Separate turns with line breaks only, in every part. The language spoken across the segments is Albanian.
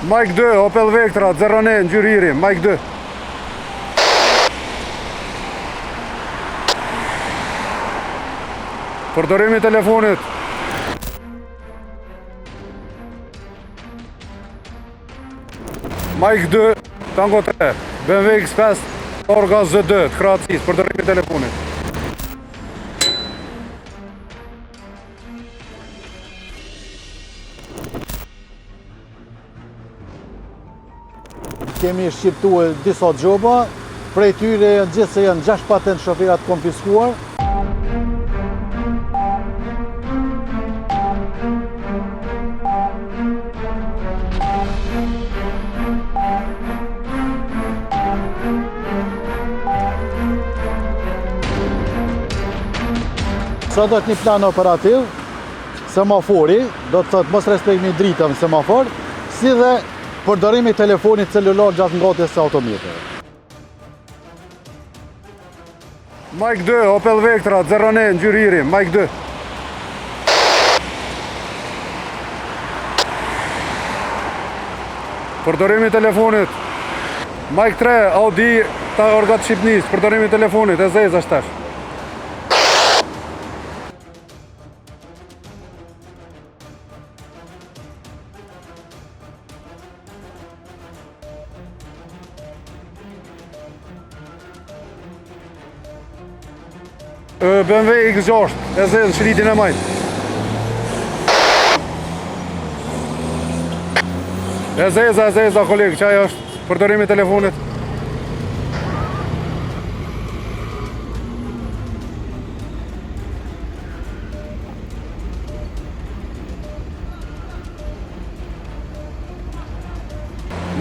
Mike 2, Opel Vectra, 01, ngjyrë hiri, Mike 2. Përdorimi i telefonit. Mike 2, Tango 3, BMW X5, Targa Z2, të Kroacisë, përdorimi i telefonit.
Kemi shqiptue disa gjoba, prej tyre janë gjithsej janë 6 patent shoferat konfiskuar. Sot është një plan operativ, semafori, do të thotë mos respektimi i dritave në semafor, si dhe përdorimi i telefonit celular gjatë ngatjes së automjeteve.
Mike 2, Opel Vectra, 01, ngjyrë hiri, Mike 2. Përdorimi i telefonit. Mike 3, Audi, targa të Shqipnisë, përdorimi i telefonit, e zeza është tash. BMW X6, e zezë, shiritin e majtë. E zeza, e zeza, koleg, që ajo është përdorimi i telefonit.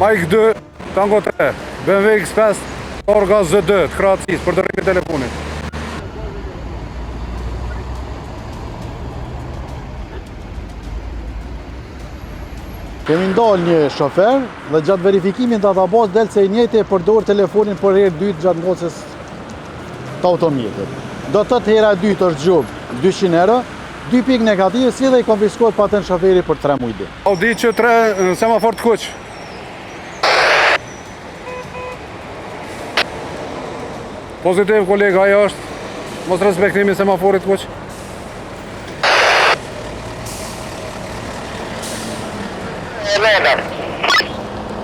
Mike 2, Tango 3, BMW X5, Targa Z2, të Kroacisë, përdorimi i telefonit.
Kemi ndalë një shofer dhe gjatë verifikimit në database del se i njëjti e përdor telefonin për herë dytë gjatë ngatjes të automjetit. Do të thotë hera e dytë është gjobë 200 euro, dy pikë negative si dhe i konfiskohet patent shoferi për 3 muaj ditë.
Audi Q3 në semafor të kuq. Pozitiv kolega, ajo është mos respektimi i semaforit të kuq.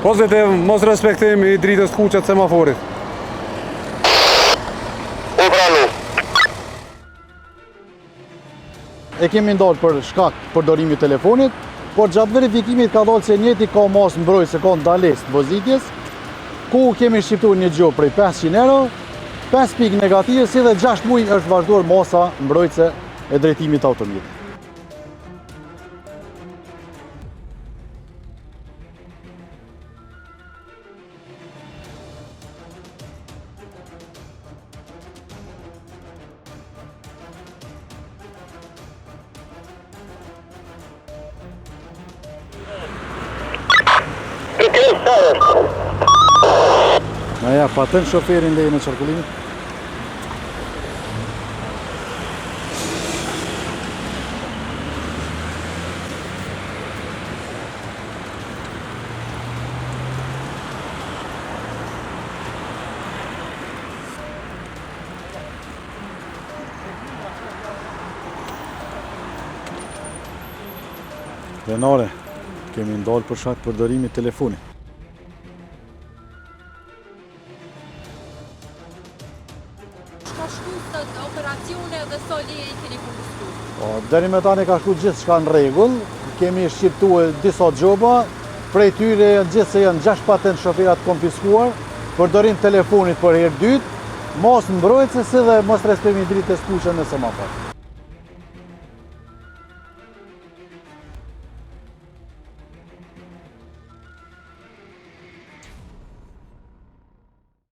Pozitiv, mos respektim i dritës kuqe të semaforit.
U pranu.
E kemi ndalë për shkak përdorimit telefonit, por gjatë verifikimit ka dalë se njëjti ka masë mbrojtëse, ka ndalesë të vozitjes, ku kemi shqiptuar një gjobë prej 500 euro, 5 pikë negative, si dhe 6 muaj është vazhduar masa mbrojtëse e drejtimit të automjetit. Na ja, patent shoferin lejen e qarkullimit. Venare, kemi ndalë për shkak përdorimit telefonit.
Ka shku sot operacione dhe sa leje i keni konfisku?
Po, deri me tani ka shku gjithçka në rregull, kemi shqiptue disa gjoba, prej tyre janë gjithsej janë 6 patent shoferat konfiskuar, përdorim telefonit për herë dytë, masë mbrojtëse si dhe mos respektimi i dritës kuqe në semafor.